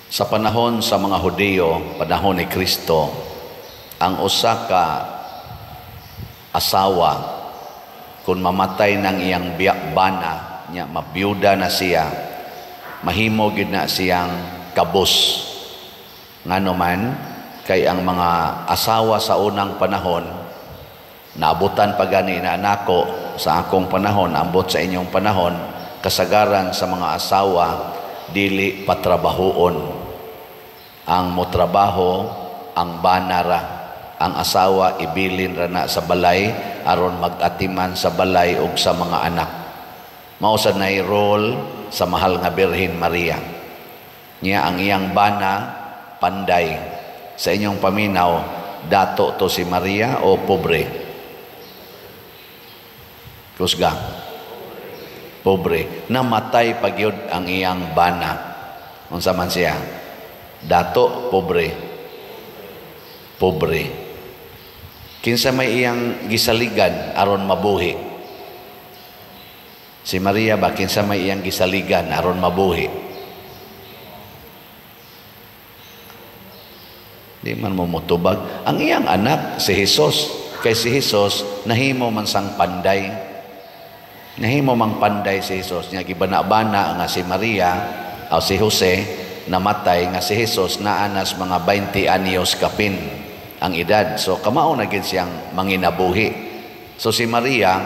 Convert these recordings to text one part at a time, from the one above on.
Sa panahon sa mga Hudiyo, panahon ni Kristo, ang usa ka asawa kung mamatay ng iyang bana nya, mabiyuda na siya, mahimo gid na siyang kabus. Ngano man kay ang mga asawa sa unang panahon, naabutan pa gani na nako sa akong panahon, ambot sa inyong panahon, kasagaran sa mga asawa dili patrabahoon. Ang motrabaho ang bana ra, ang asawa ibilin ra na sa balay aron mag-atiman sa balay ug sa mga anak. Mao sad nay role sa mahal nga Birhen Maria. Nya ang iyang bana panday. Sa inyong paminaw, dato to si Maria o pobre? Kusga. Pobre. Namatay pa gyud ang iyang bana. Unsa man siya? Dato, pobre? Pobre. Kinsa may iyang gisaligan aron mabuhi? Si Maria ba, kinsa may iyang gisaligan aron mabuhi? Di man mo motubag. Ang iyang anak si Jesus, kay si Jesus nahimo man sang panday. Nahimo mang panday si Jesus nya gibana-bana nga si Maria o si Jose namatay nga si Jesus naanas mga 20 anyos kapin ang edad. So kamao na gid siyang manginabuhi. So si Maria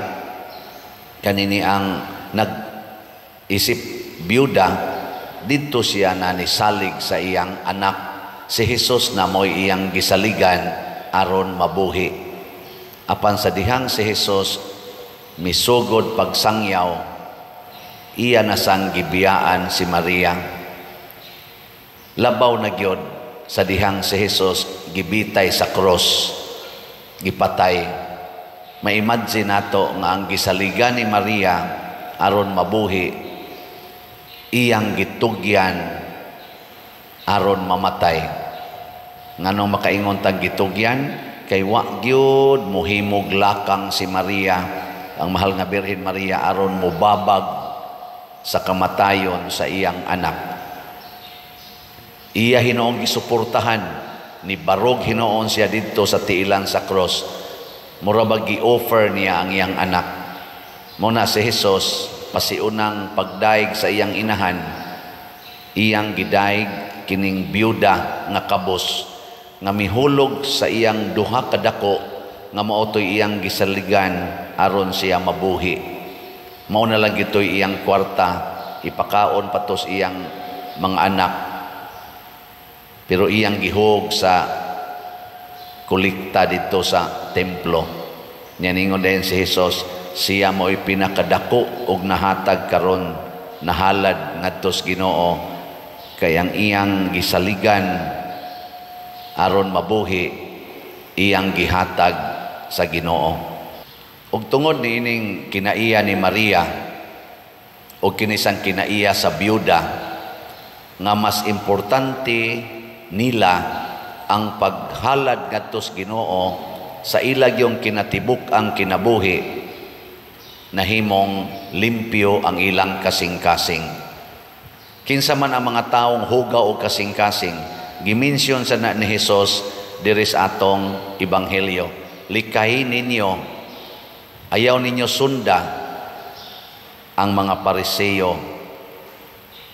kanini ang nag-isip byuda, didto siya na nisalig sa iyang anak. Si Jesus na mo'y iyang gisaligan aron mabuhi. Apan sa dihang si Jesus misugod pagsangyaw, iya na sang gibiyaan si Maria. Labaw na gyud sa dihang si Jesus gibitay sa cross, gipatay. Ma-imagine nato nga ang gisaligan ni Maria aron mabuhi, iyang gitugyan aron mamatay. Nganong makaingon tang gitugyan? Kay wa gyud mohimog lakang si Maria, ang mahal nga Birhen Maria, aron mobabag sa kamatayon sa iyang anak. Iya hinuong gisuportahan, ni barog hinuon siya didto sa tiilan sa cross. Mura ba gi-offer niya ang iyang anak. Muna si Jesus pasiunang pagdaig sa iyang inahan, iyang gidaig kining byuda nga kabos nga mihulog sa iyang duha ka dako nga mao toy iyang gisaligan aron siya mabuhi. Mao na lang gitoy iyang kwarta, ipakaon pa tos iyang mga anak, pero iyang gihog sa kolekta didto sa templo. Nya ningon din si Jesus, siya mo'y pinakadako og nahatag karon nahalad ngadto sa Ginoo, kay ang iyang gisaligan aron mabuhi, iyang gihatag sa Ginoo. Ug tungod niining kinaiya ni Maria o kinisang kinaiya sa byuda nga mas importante nila ang paghalad ngadto sa Ginoo sa ilag yung kinatibuk ang kinabuhi, nahimong limpyo ang ilang kasing-kasing. Kinsa man ang mga taong hugaw o kasing-kasing, giminsyon sa na ni Jesus diri sa atong ebanghelyo. Likahin ninyo, ayaw ninyo sunda ang mga Pariseo.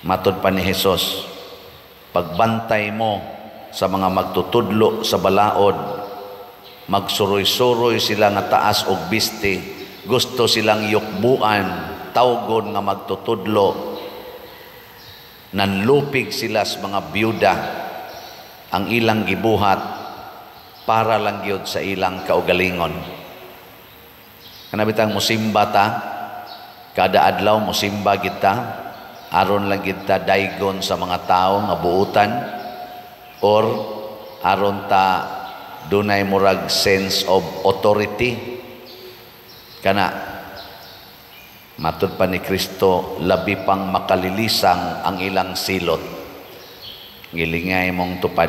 Matod pa ni Jesus, pagbantay mo sa mga magtutudlo sa balaod, magsuroy-suroy sila nga taas og biste, gusto silang yukbuan, tawgon nga magtutudlo, nanlupig sila sa mga byuda. Ang ilang gibuhat para lang gyud sa ilang kaugalingon. Kanabitang musimba ta, kada adlaw musimba kita, aron lang kita daygon sa mga tao nga buutan, or aron ta dunay murag sense of authority. Kana matud pa ni Kristo, labi pang makalilisang ang ilang silot. Gilingay mong tupad,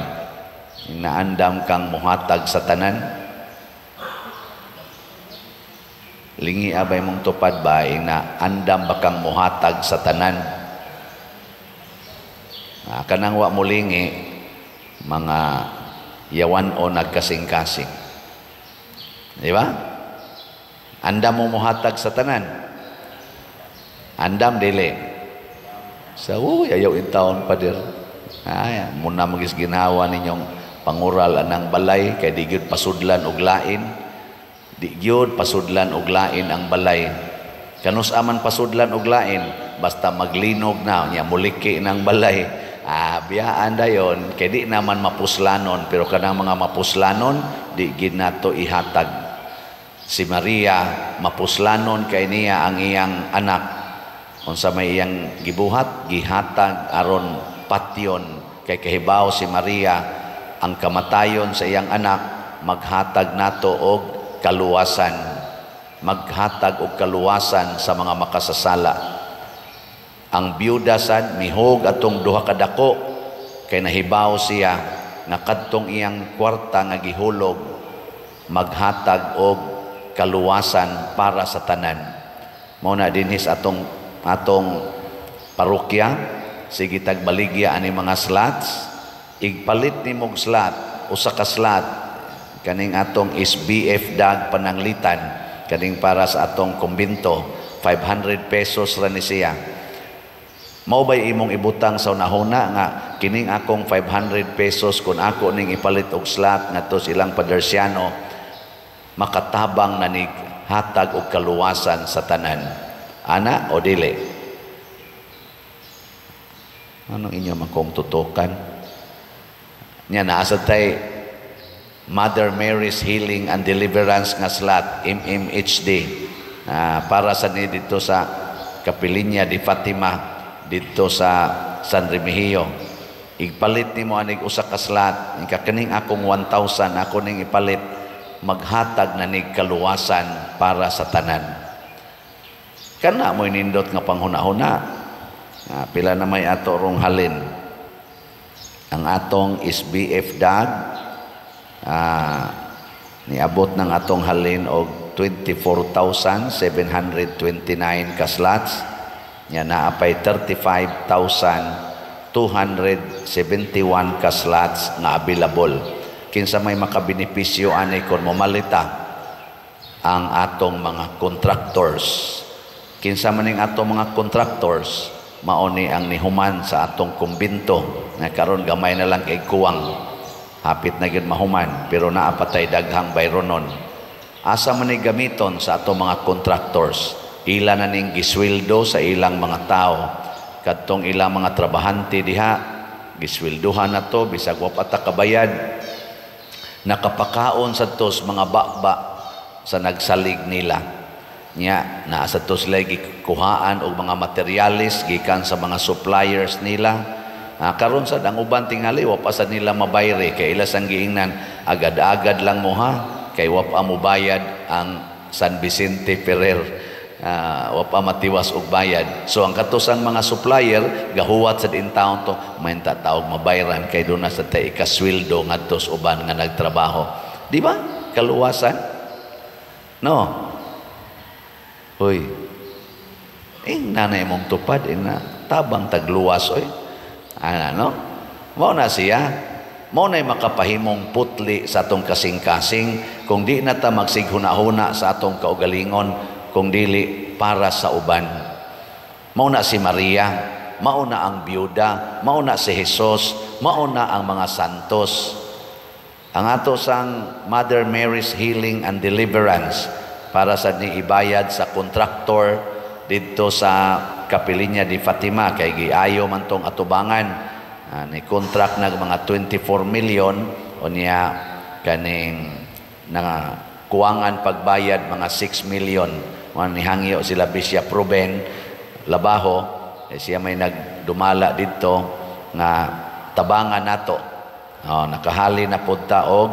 naandam kang muhatag sa tanan. Lingi abay mong tupad ba, na andam ba kang muhatag sa tanan? Kanang wa mulingi, mga yawan o nagkasing-kasing. Di ba? Andam mo muhatag sa tanan. Andam dili. Sa uy, ayaw intawon, pader. Ay, muna magis ginawa ninyong pangural anang balay kay di gyud pasudlan og lain. Di gyud pasudlan og lain ang balay. Kanus aman pasudlan og lain, basta maglinog na nya muliki ng balay. Biyaan dayon kay di naman mapuslanon, pero kanang mga mapuslanon di gid nato ihatag. Si Maria, mapuslanon kay niya ang iyang anak. Unsa may iyang gibuhat? Gihatag aron patyon, kay kahibaw si Maria ang kamatayon sa iyang anak maghatag nato og kaluwasan, maghatag og kaluwasan sa mga makasasala. Ang byuda sad mihog atong duha ka dako kay nahibaw siya nga kadtong iyang kwarta nga gihulog maghatag og kaluwasan para sa tanan. Mao na dinhi sa atong parokya, sige tag baligya ani mga slots. Igpalit nimog slot, usa ka slot, kaning atong SBF dag pananglitan, kaning para sa atong kumbinto, 500 pesos ra ni siya. Mao bay imong ibutang sa unahuna nga kining akong 500 pesos, kung ako ning ipalit og slot ngadto sa ilang Padersiano, makatabang na nig hatag og kaluwasan sa tanan? Ana o dili? Anong inyo man kong tutukan? Nya naa sad tay Mother Mary's Healing and Deliverance nga slot, MMHD, para sa ni dito sa Kapilinya di Fatima dito sa San Remigio. Igpalit nimo anig usa ka slot, ika kaning akong 1,000 ako ning ipalit, maghatag na nig kaluwasan para sa tanan. Kana mo'y nindot nga panghuna-huna. Pila na may ato rong halin? Ang atong SBF dag, niabot ng atong halin og 24,729 ka slots. Nya naa pay 35,271 ka slots nga available. Kinsa may makabenepisyo ani kon momalita? Ang atong mga contractors. Kinsa man ning atong mga contractors? Mao ni ang nihuman sa atong kumbinto nga karon gamay na lang kay kuwang, hapit na gyud mahuman, pero naa pa tay daghang bayronon. Asa man ni gamiton sa atong mga contractors? Ila na ning gisweldo sa ilang mga tao. Kadtong ilang mga trabahante diha, gisweldohan na to bisag wa pa ta kabayad. Nakapakaon sa tos mga baba sa nagsalig nila. Nya naa sa tos sila gikuhaan og mga materyales gikan sa mga suppliers nila. Karon sad ang uban tingali wa pa sad nila mabayre kay ila sang giingnan, agad-agad lang mo ha, kay wa pa mobayad ang San Vicente Ferrer. Wa pa matiwas og bayad. So ang katusang mga supplier gahuwat sad in town to, mainta taog mabayran kay doon na sa tay ikasweldo ngadto sa uban nga nagtrabaho. Di ba? Kaluwasan? No. Hoy. Ing nanay mong tupad ina tabang tagluwas oy. Ana no? Mao na siya. Mao na'y makapahimong putli sa atong kasing-kasing kung di na ta magsighuna-huna sa atong kaugalingon, kung dili para sa uban. Mao na si Maria, mao na ang byuda, mao na si Jesus, mao na ang mga santos. Ang ato sang Mother Mary's Healing and Deliverance para sa ni ibayad sa kontraktor didto sa Kapilinya di Fatima kay giayo man tong atubangan. Ni contract nag mga 24 million, unya kaning na kuwangan pagbayad mga 6 million. Mga nihangyo sila Bishop Ruben Labaho, eh, siya may nagdumala didto nga tabangan nato. Oh, nakahali na pud ta og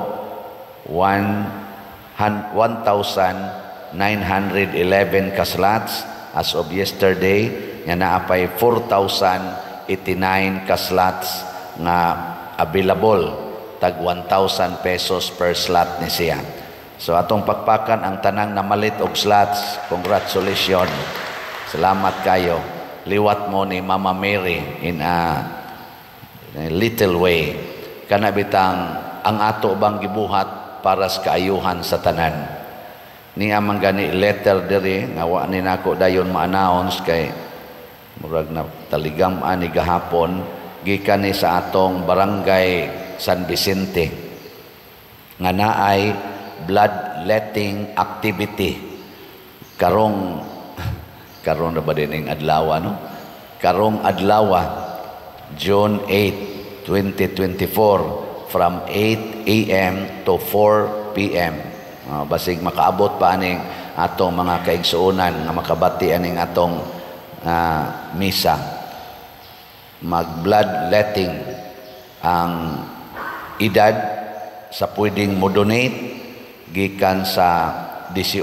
1,911 ka slots as of yesterday, nga naa pay 4,089 ka slots nga available, tag 1,000 pesos per slot ni siya. So atong pakpakan ang tanang namalit og slots. Congratulations. Salamat kayo. Liwat mo ni Mama Mary in a Little way kana bitang ang ato bang gibuhat para sa kaayuhan sa tanan. Niya man gani letter diri nga wa ni nako dayon ma-announce kay murag na taligam ani gahapon, gikan ni sa atong Barangay San Vicente nga naay bloodletting activity karong karon na ba din adlaw, no? Karong adlaw, June 8, 2024, from 8 a.m. to 4 p.m. Basig makaabot pa aning atong mga kaigsuonan nga makabati aning atong misa. Mag bloodletting. Ang edad sa pwedeng mo donate, gikan sa 18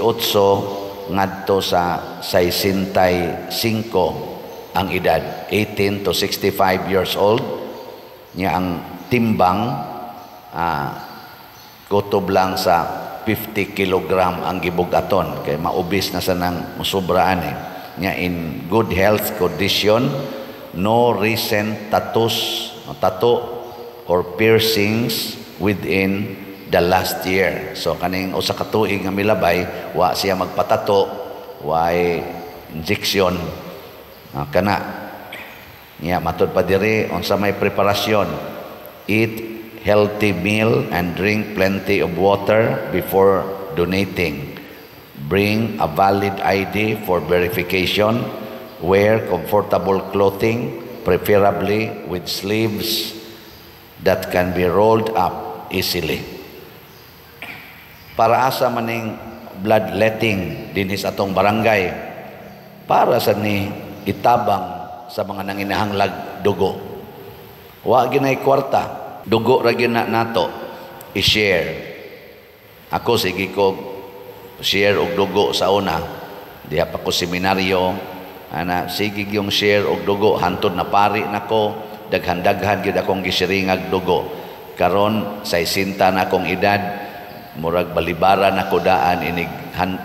ngadto sa 65 ang edad, 18 to 65 years old. Nya ang timbang, kutob lang sa 50 kilogram ang gibugaton kay maubis na sa nang musobraan eh. Nya in good health condition, no recent tattoos, tattoo or piercings within the last year. So kaning usa ka tuig nga milabay, wa siya magpatato, way injection. Kana nya matud pa diri, unsa may preparasyon: eat healthy meal and drink plenty of water before donating, bring a valid ID for verification, wear comfortable clothing, preferably with sleeves that can be rolled up easily. Para asa maning bloodletting dinhi sa atong barangay? Para sa ni itabang sa mga nanginahanglag dugo. Wa ginay kwarta, dugo ra gyud na nato i-share. Ako, sige ko share og dugo sa una. Diha pa ko seminaryo, ana, sige yung share og dugo hantod na pari nako, daghan-daghan gyud akong gisiringag dugo. Karon sa 60 na akong edad, murag balibaran ako daan inig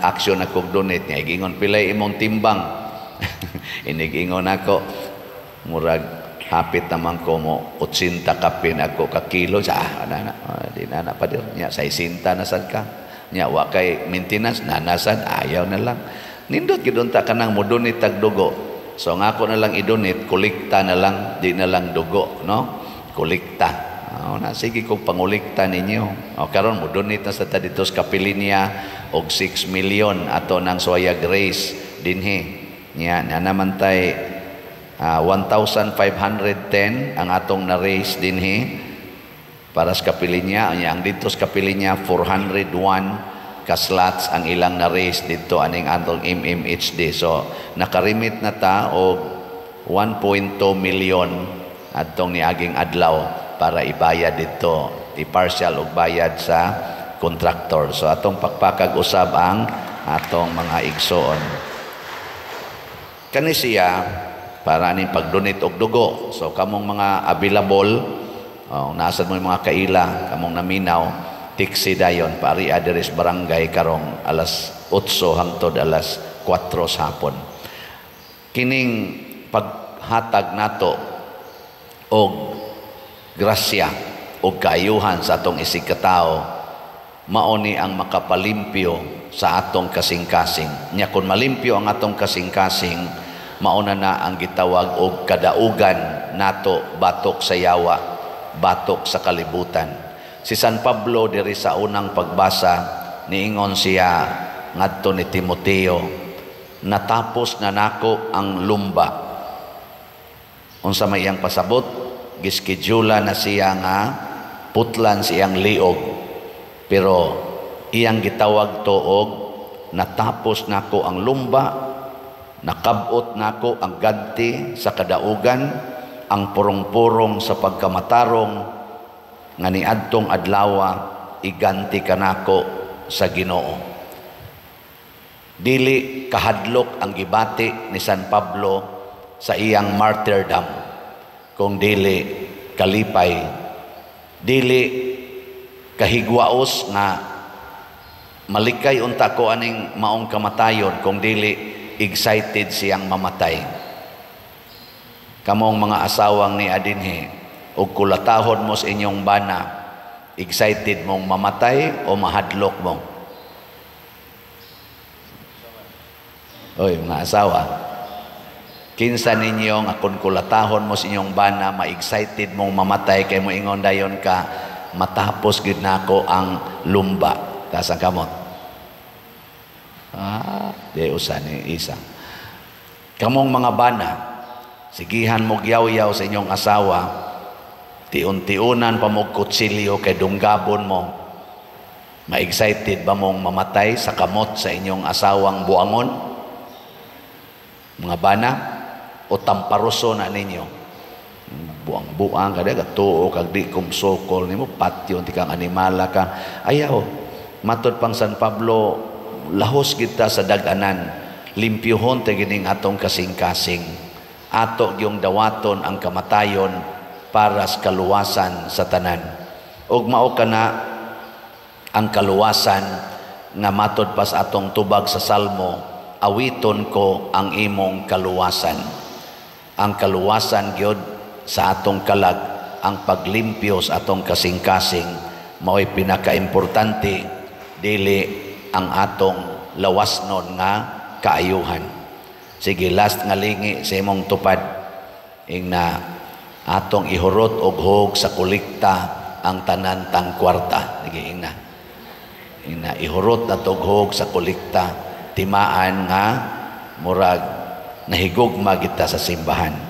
action ako donate. Nga igingon, "Pilay imong timbang?" Inig-ingon ako, murag hapit naman ko mo 80 kapin ako ka kilo sa ana na, di na na pa dir. Nya 60 na sad ka, nya wa kay maintenance nanasad, ayaw na lang. Nindot gyud unta kanang mo donate tag dugo. So nga ako na lang i-donate, kolekta na lang, di na lang dugo, no? Kolekta. Oh, na sige kog pangulikta ninyo. O karon mo donate na sa ta dito sa Kapilinya og 6 million ato nang Swaya Grace dinhi. Nya na naman tay 1,510 ang atong na-raise dinhi para sa Kapilinya. Nya ang dito sa Kapilinya, 401 ka slots ang ilang na-raise dito aning atong MMHD. So nakarimit na ta og 1.2 million adtong niaging adlaw para ibayad dito, i-partial og bayad sa contractor. So atong pakpakag usab ang atong mga igsoon. Kani siya para aning pag-donate og dugo. So kamong mga available, oh, nasad mo yung mga kaila, kamong naminaw, tiksi dayon pari diri sa barangay karong alas 8 hangtod alas 4 sa hapon. Kining paghatag nato og grasya o kaayuhan sa atong isig katao, mao ni ang makapalimpyo sa atong kasing-kasing. Nya kung malimpyo ang atong kasing-kasing, mao na na ang gitawag og kadaugan nato batok sa yawa, batok sa kalibutan. Si San Pablo diri sa unang pagbasa, niingon siya ngadto ni Timoteo, "Natapos na nako ang lumba." Unsa may iyang pasabot? Giskedula na siya nga putlan siyang liog. Pero iyang gitawag to og "Natapos nako ang lumba, nakabot nako ang ganti sa kadaugan, ang purong-purong sa pagkamatarong, nga niadtong adlawa iganti kanako sa Ginoo." Dili kahadlok ang gibati ni San Pablo sa iyang martyrdom, kung dili kalipay, dili kahigwaos nga malikay unta ko aning maong kamatayon, kung dili excited siyang mamatay. Kamong mga asawang ni adinhi Ug kulatahon mo sa inyong bana, excited mong mamatay o mahadlok mo? Oy, mga asawa, kinsa ninyo nga kung kulatahon mo sa inyong bana, ma-excited mong mamatay kay mo ingon dayon ka, matapos gid nako ang lumba? Taas ang kamot. Ah, di usa ni isa. Kamong mga bana, sigihan mo gyaw-yaw sa inyong asawa, tiun-tiunan pa mo kutsilyo kay dunggabon mo. Ma-excited ba mong mamatay sa kamot sa inyong asawang buangon? Mga bana, o tamparuso na ninyo? Buang-buang ka, tuo kag di kumsokol nimo, patyon ti kang animala ka. Ayaw, matod pang San Pablo, lahos kita sa dag-anan, limpyuhon ta gining atong kasing-kasing. Ato gyung dawaton ang kamatayon para sa kaluwasan sa tanan. Ug mao kana ang kaluwasan nga matod pa sa atong tubag sa Salmo, awiton ko ang imong kaluwasan. Ang kaluwasan gyud sa atong kalag, ang paglimpyo sa atong kasing-kasing, mao'y pinakaimportante, dili ang atong lawasnon nga kaayuhan. Sige, last nga lingi sa imong tupad, ing na atong ihurot og hog sa kolekta ang tanan tang kwarta. Sige, ing na. Ing na ihurot na og hog sa kolekta, timaan nga murag nahigugma kita sa simbahan.